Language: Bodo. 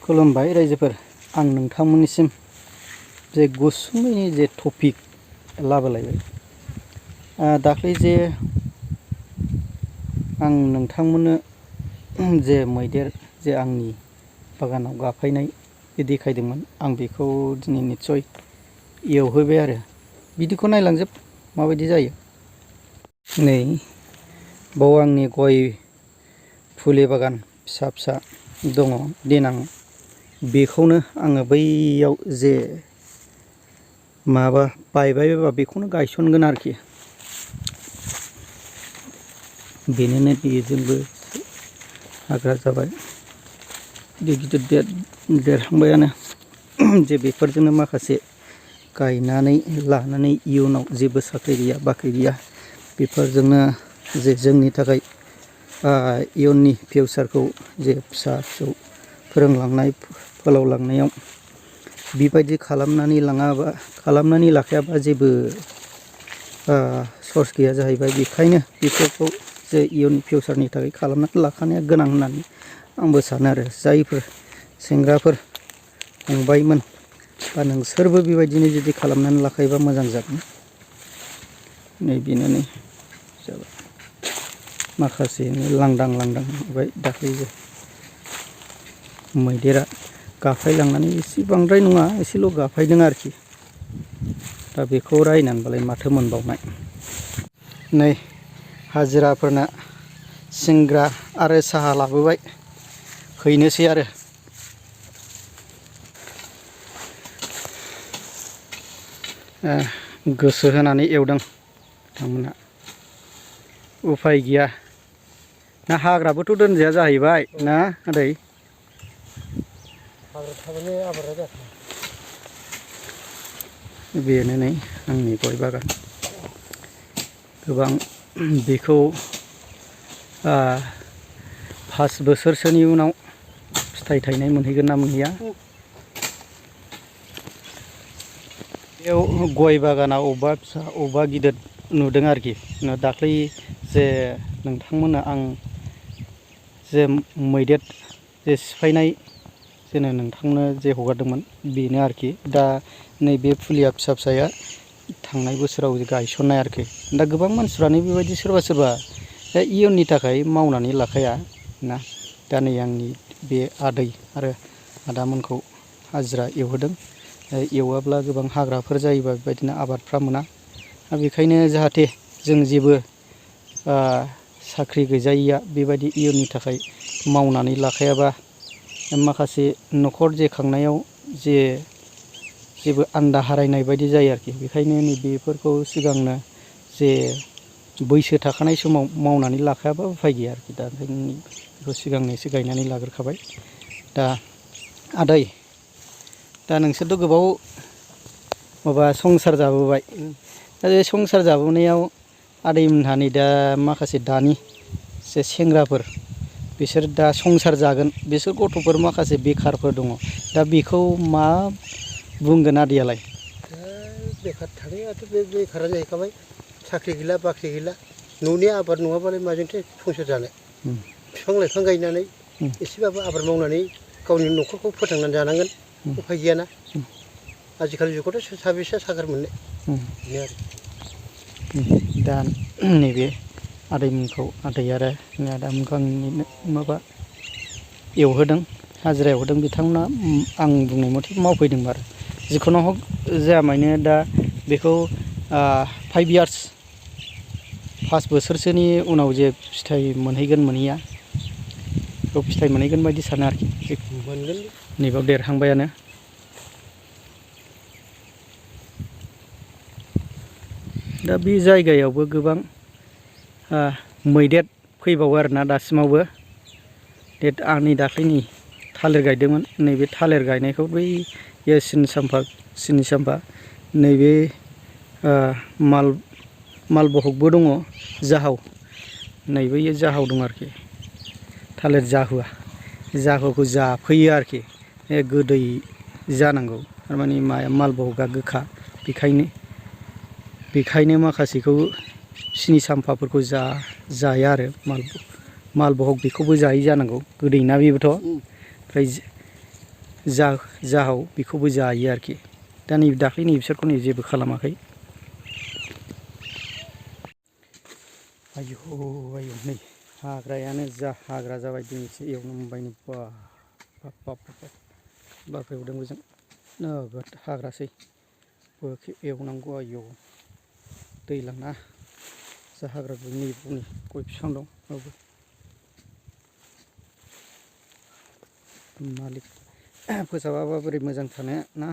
खुलुमबाय रायजोफोर आं नोंथांमोननिसिम जे गुसुङैनो जे टपिक लाबोलायबाय दाख्लै जे आं नोंथांमोननो जे मैदेर जे आंनि बागानाव गाफायनाय देखायदोंमोन आं बेखौ दिनै निस्सय एवहोबाय आरो बिदिखौ नायलांजोब माबायदि जायो। नै बाव आंनि गय फुलि बागान फिसा फिसा दङ देनां बेखौनो आङो बैयाव जे माबा बायबायबा बेखौनो गायसनगोन आरोखि बेनोनो बेजोंबो हाग्रा जाबाय गिदिर देरहांबायानो जे बेफोरजोंनो माखासे गायनानै लानानै इयुनाव जेबो साख्रि गैया बाख्रि गैया बेफोरजोंनो जे जोंनि थाखाय इयुननि फिउचारखौ जे फिसा फिसौ फोरोंलांनाय फोलावलांनायाव बेबायदि खालामनानै लाखायाबा जेबो सर्स गैया जाहैबाय। बेखायनो बेफोरखौ जे इयुननि फिउचारनि थाखाय खालामनानै लाखानाया गोनां होननानै आंबो सानो आरो जायफोर सेंग्राफोर फंबायमोन बा नोंसोरबो बेबायदिनो जुदि खालामनानै लाखायोबा मोजां जागोन। नै बेनो नै जाबाय माखासे लांदां नुबाय दाख्लै जे मैदेरा गाफायलांनानै एसे बांद्राय नङा एसेल' गाफायदों आरोखि दा बेखौ रायनानैबालाय माथो मोनबावनाय। नै हाजिराफोरना सिंग्रा आरो साहा लाबोबाय हैनोसै आरो गोसो होनानै एवदों बिथांमोनहा उफाय गैया ना हाग्राबोथ' दोनजाया जाहैबाय ना आदै बेनो नै आंनि गय बागान गोबां बेखौ 5 बोसोरसोनि उनाव फिथाइ थायनाय मोनहैगोन ना मोनहैया बेयाव गय बागानाव अबेबा फिसा अबेबा गिदिर नुदों आरोखि दाख्लै जे नोंथांमोना आं जे मैदेर जे सिफायनाय जेनो नोंथांनो जे हगारदोंमोन बेनो आरोखि दा नैबे फुलिया फिसा फिसाया थांनाय बोसोराव गायसननाय आरोखि दा गोबां मानसिफ्रानो बेबायदि सोरबा इयुननि थाखाय मावनानै लाखाया ना दा नै आंनि बे आदै आरो आदामोनखौ हाजिरा एवहोदों एवाब्ला गोबां हाग्राफोर जायोबा बेबायदिनो आबादफ्रा मोना बेखायनो जाहाथे जों जेबो साख्रि गैजायिया बेबायदि इयुननि थाखाय मावनानै लाखायाबा माखासे न'खर जेखांनायाव जेबो आन्दा हारायनाय बायदि जायो आरोखि बेखायनो नैबेफोरखौ सिगांनो जे बैसो थाखानाय समाव मावनानै लाखायाबा उफाय गैया आरोखि दा ओंखायनो बेखौ सिगांनो एसे गायनानै लाग्रोखाबाय। दा आदै दा नोंसोरथ' गोबाव माबा संसार जाबोबाय दा बे संसार जाबोनायाव आदैमोनहा नै दा माखासे दानि जे सेंग्राफोर बिसोर दा संसार जागोन बिसोर गथ'फोर माखासे बेखारफोर दङ दा बेखौ मा बुंगोन आदैयालाय? बेखार थानायाथ' बे बेखारा जाहैखाबाय साख्रि गैला बाख्रि गैला न'नि आबाद नङाबालाय माजोंथो संसार जानो बिफां लाइफां गायनानै एसेबाबो आबाद मावनानै गावनि न'खरखौ फोथांनानै जानांगोन उफाय गैयाना आजिखालि जुगावथ' साबेसे साख्रि मोननो बेनो आरो दा नैबे आदैमोनखौ आदै आरो आदामोनखौ आं माबा एवहोदों हाजिरा एवहोदों बिथांमोना आं बुंनाय मथे मावफैदोंमोन आरो जिखुनु हक जाया माने दा बेखौ 5 इयार्स 5 बोसोरसोनि उनाव जे फिथाइ मोनहैगोन मोनहैया बेखौ फिथाइ मोनहैगोन बायदि सानो आरोखि मोनगोन नैबाव देरहांबायानो दा बे जायगायावबो गोबां मैदेर फैबावो आरोना दासिमावबो आंनि दाख्लैनि थालिर गायदोंमोन नैबे थालिर गायनायखौ बै सिनि साम्फा नैबे मालबहगबो दङ जाहाव नैबे जाहाव दं आरोखि थालिर जाहुखौ जाफैयो आरोखि गोदै जानांगौ थारमाने माया मालबहगा गोखा बेखायनो माखासेखौ सिनि साम्फाफोरखौ जाया आरो मालबहग बेखौबो जायै जानांगौ गोदै ना बेबोथ' ओमफ्राय जाहाव बेखौबो जायो आरोखि। दा नै दाख्लैनि बिसोरखौ नै जेबो खालामाखै। आयौ आयौ नै हाग्रायानो जा हाग्रा जाबाय दिनैसो एवनो मोनबाय नै बाब एवदों बेजों नोगोद हाग्रासै बोखि एवनांगौ आयौ दैज्लांना जा हाग्रा नै गय बिफां दं बावबो मालिक फोसाबाबा बोरै मोजां थानो ना।